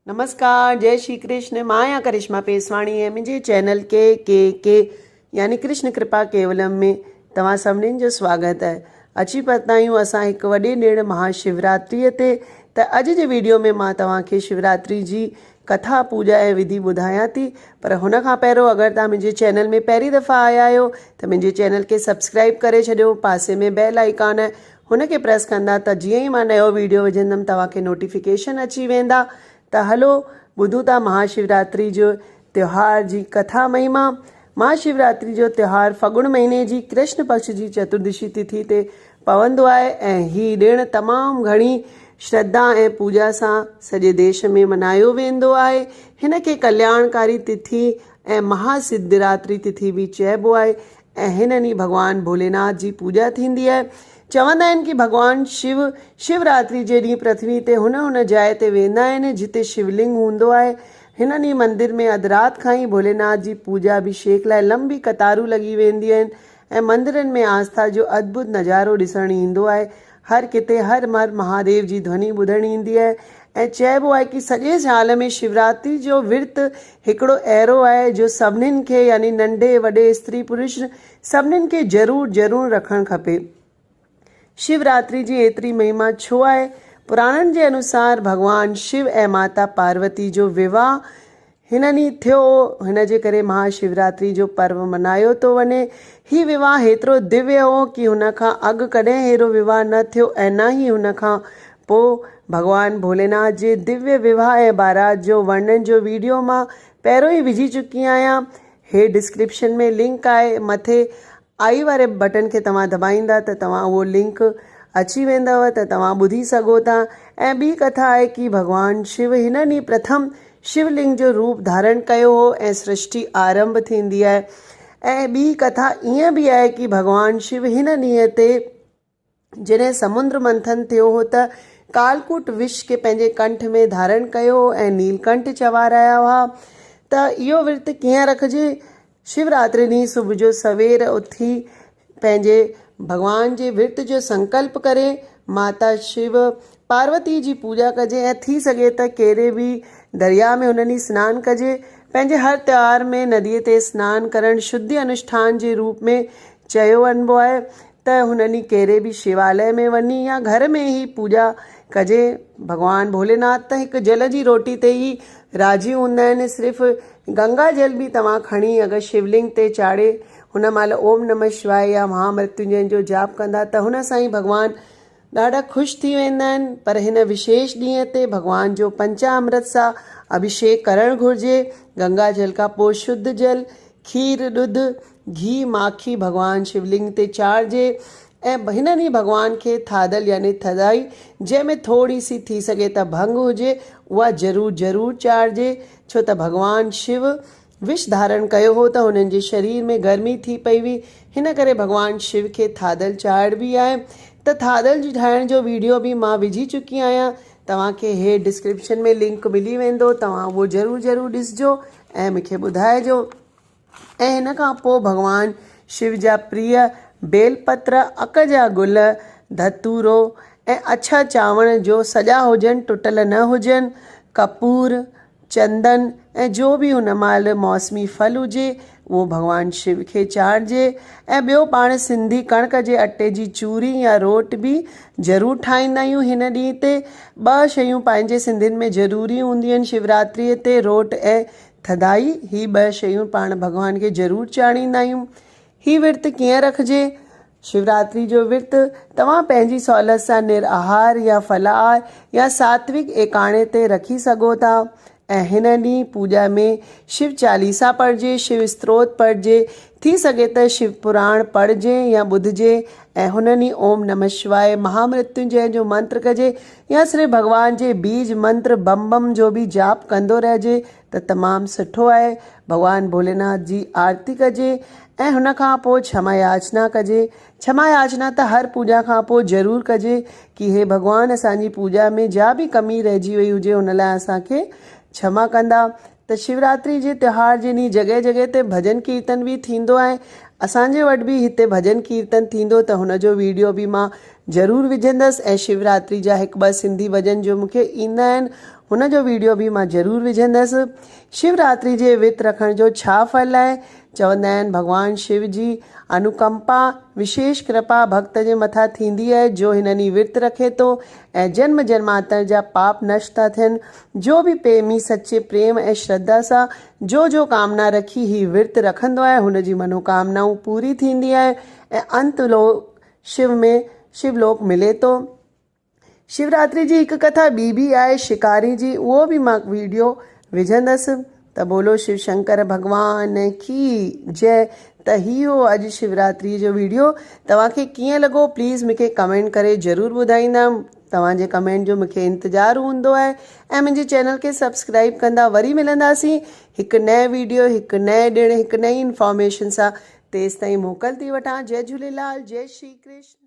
نمسڪار جئي شري ڪرشن مان آهيان ڪرشما پيسواڻي ۽ منهنجي چينل ڪي ڪي ڪي يعني ڪرشن ڪرپا ڪيولم ۾ توهان سڀنين جو سواگت آهي اچي پهتا آهيون اسان هڪ وڏي ڏڻ مها شوراتري تي ته اڄ جي ويڊيو ۾ مان توهان کي شوراتري جي ڪٿا پوڄا ۽ وڌي ٻڌايان ٿي پر هن کان پهريون اگر توهان منهنجي چينل ۾ پهرين دفعا آيا آهيو ته منهنجي چينل کي سبسڪرائب ڪري ڇڏيو پاسي ۾ بيل آئيڪان آهي هن کي پريس ڪندا ته جيئن ئي مان نيو ويڊيو وجهندم توهان کي نوٽيفڪيشن اچي ويندا ته هلو ٻڌون ٿا مها شوراتري جو تيوهار جي ڪٿا مهما مها شوراتري جو تيوهار ڦڳڻ مهيني جي ڪرشن پڪش جي چتردشي تٿي تي پوندو آهي ۽ هي ڏڻ تمام گهڻي شرڌا ۽ پوڄا سان سڄي ديش ۾ منايو ويندو آهي هن کي ڪلياڻڪاري تٿي ۽ مها سڌراتري تٿي به چئبو آهي ۽ هن ڏينهن ڀڳوان ڀوليناٿ جي پوڄا ٿيندي آهي. چوندا آهن ڪي ڀڳوان شو شوراتري جي ڏينهن پرٿوي تي هن هن جاء تي ويندا آهن جتي شولنگ هوندو آهي. هن ڏينهن مندر ۾ اڌ رات کان ئي ڀوليناٿ جي پوڄا اڀيشيڪ لاء لنبي قطارون لڳي وينديون آهن ۽ مندرن ۾ آسٿا جو ادڀت نظارو ڏسڻ ايندو آهي. هر ڪٿي هر مهر مهاديو جي ڌوني ٻڌڻ ايندي آهي ۽ چئبو آهي ڪي سڄي سال ۾ شوراتري جو ورت هڪڙو اهڙو آهي جو سڀنين کي يعني ننڍي وڏي استري پرش سڀنين کي ضرور ضرور رکڻ کپي. شوراتري جي ايتري مهما ڇو آهي؟ پراڻن جي انوسار ڀڳوان شو ۽ ماتا پاروتي جو وواهه هن ڏينهن ٿيو، هن جي ڪري مها شوراتري جو پرو منايو ٿو وڃي. هي وواهه هيترو دويه هو ڪي هن کان اڳ ڪڏهن ههڙو وواهه نه ٿيو ۽ نه ئي هن کان پوء. ڀڳوان ڀوليناٿ جي دويه وواهه ۽ بارات جو ورڻن جو ويڊيو مان پهريون ئي وجهي چڪي آهيان. هيٺ ڊسڪرپشن ۾ لنڪ آهي مٿي آئي واري بٽن کي توهان دٻائيندا ته توهان اهو لنڪ اچي ويندو ته توهان ٻڌي سگهو ٿا ۽ ٻي ڪٿا آهي ڪي ڀڳوان شو هن ڏينهن پرٿم شو لنگ جو روپ ڌارڻ ڪيو هو ۽ سرشٽي آرنڀ ٿيندي آهي ۽ ٻي ڪٿا ائين به آهي ڪي ڀڳوان شو هن ڏينهن تي جڏهن سمنڊ منٿن ٿيو هو ته ڪالڪوٽ وش کي پنهنجي ڪنٺ ۾ ڌارڻ ڪيو هو ۽ نيلڪنٺ چوارايا هئا ته اهو ورت ڪيئن رکجي؟ شوراتري ڏينهن صبح جو سوير اٿي پنهنجي ڀڳوان جي ورت جو سنڪلپ ڪري ماتا شو پاروتي جي پوڄا ڪجي ۽ ٿي سگهي ته ڪهڙي به درياء ۾ ان ڏينهن سنان ڪجي. پنهنجي هر تيوهار ۾ نديء تي سنان ڪرڻ شڌي انوشٺان جي روپ ۾ چيو وڃبو آهي. ته هن ڏينهن ڪهڙي به شواليه ۾ وڃي يا گهر ۾ ئي پوڄا ڪجي. ڀڳوان ڀوليناٿ ته هڪ جل جي روٽي تي ئي راضي هوندا آهن. صرف گنگا جل به توهان کڻي اگر شولنگ تي چاڙهي هن مهل اوم نمه شواء يا مها مرتيونجي جو جاپ ڪندا ته هن سان ئي ڀڳوان ڏاڍا خوش ٿي ويندا آهن. پر هن وشيش ڏينهن تي ڀڳوان جو پنچا امرت سان اڀيشيڪ ڪرڻ گهرجي. گنگا جل کان پوء شڌ جل، کير، ڏڌ، گهي، ماکي ڀڳوان شولنگ تي چاڙهجي ۽ هن ڏينهن ڀڳوان کي ٿاڌل يعني ٿڌائي جنهن ۾ ٿوري سي ٿي سگهي ته ڀنگ هجي اها ضرور ضرور چاڙهجي ڇو ته ڀڳوان شو وش ڌارڻ ڪيو هو ته هنن جي شرير ۾ گرمي ٿي پئي هئي هن ڪري ڀڳوان شو کي ٿاڌل چاڙهبي آهي ته ٿاڌل جي ٺاهڻ جو ويڊيو به مان وجهي چڪي آهيان توهان کي هيٺ ڊسڪرپشن ۾ لنڪ ملي ويندو توهان اهو ضرور ضرور ڏسجو ۽ مون کي ٻڌائجو. ۽ هن کان پوء ڀڳوان شو جا پريه بيل پتر، اڪ جا گل، ڌتورو ۽ اڇا چانور جو سڄا هجن ٽٽل نه هجن، ڪپور، چندن ۽ جو به هن مهل موسمي ڦل هجي اهو ڀڳوان شو کي چاڙهجي ۽ ٻيو پاڻ سنڌي ڪڻڪ جي اٽي جي چوري يا روٽ به ضرور ٺاهيندا آهيون هن ڏينهن تي ٻه شيون پنهنجي سنڌين ۾ ضروري هونديون آهن شوراتريء تي روٽ ۽ ٿڌائي، هي ٻه شيون پاڻ ڀڳوان کي ضرور چاڙهيندا آهيون. هي ورت ڪيئن رکجي؟ شوراتري جو ورت توهان پنهنجي سهولت سان نرآهار يا ڦلاهار يا ساتوڪ ايڪاڻي تي رکي سگهو ٿا ۽ هن ڏينهن پوڄا ۾ شو چاليسا پڙهجي، شو استروت پڙهجي، ٿي سگهي ته شو پراڻ پڙهجي يا ٻڌجي ۽ هن ڏينهن اوم نمه شواء مهامرتيونجئه جو منتر ڪجي يا صرف ڀڳوان جي بيج منتر بم بم جو به جاپ ڪندو رهجي ته تمام سٺو آهي. ڀڳوان ڀوليناٿ جي آرتي ڪجي ۽ هن کان پوء ڇما ياچنا ڪجي. ڇما ياچنا ته هر پوڄا کان پوء ضرور ڪجي ڪي هي ڀڳوان اسان جي پوڄا ۾ جا به ڪمي رهجي وئي هجي ان لاء اسان کي ڇما ڪندا. ته شوراتري جي تيوهار جي ڏينهن جڳهه جڳهه تي ڀڄن ڪيرتن به ٿيندو آهي. اسان جي وٽ به هتي ڀڄن ڪيرتن ٿيندو ته هن جو ويڊيو به مان ضرور وجهندس ۽ شوراتري جا هڪ ٻه سنڌي ڀڄن جو مون کي ايندا آهن هن جو ويڊيو به مان ضرور وجهندس. شوراتري جي ورت رکڻ جو ڇا ڦل آهي؟ چوندا آهن ڀڳوان شو جي انوڪمپا، وشيش ڪرپا، ڀڳت جي مٿان ٿيندي آهي جو هن ڏينهن ورت رکي ٿو ۽ جنم جنمانتر جا پاپ نشٽ ٿا ٿين. جو به پريمي سچي پريم ۽ شرڌا سان جو جو ڪامنا رکي هي ورت رکندو آهي هن جي منوڪامنائون پوري ٿيندي آهي ۽ انت لوڪ شو ۾ شو لوڪ ملي ٿو. شوراتري جي هڪ ڪٿا ٻي به آهي شڪاري جي اهو به مان ويڊيو وجهندس ته بولو شو شنڪر ڀڳوان ڪي جئي ته هي هو اڄ شوراتري جو ويڊيو توهان کي ڪيئن لڳو پليز مونکي ڪمينٽ ڪري ضرور ٻڌائيندا توهان جي ڪمينٽ جو مونکي انتظار هوندو آهي ۽ منهنجي چينل کي سبسڪرائب ڪندا وري ملنداسين هڪ نئين ويڊيو هڪ نئين ڏڻ هڪ نئين انفارميشن سان تيستائين موڪل ٿي وٺان جئي جهوليلال جئي شري ڪرشن.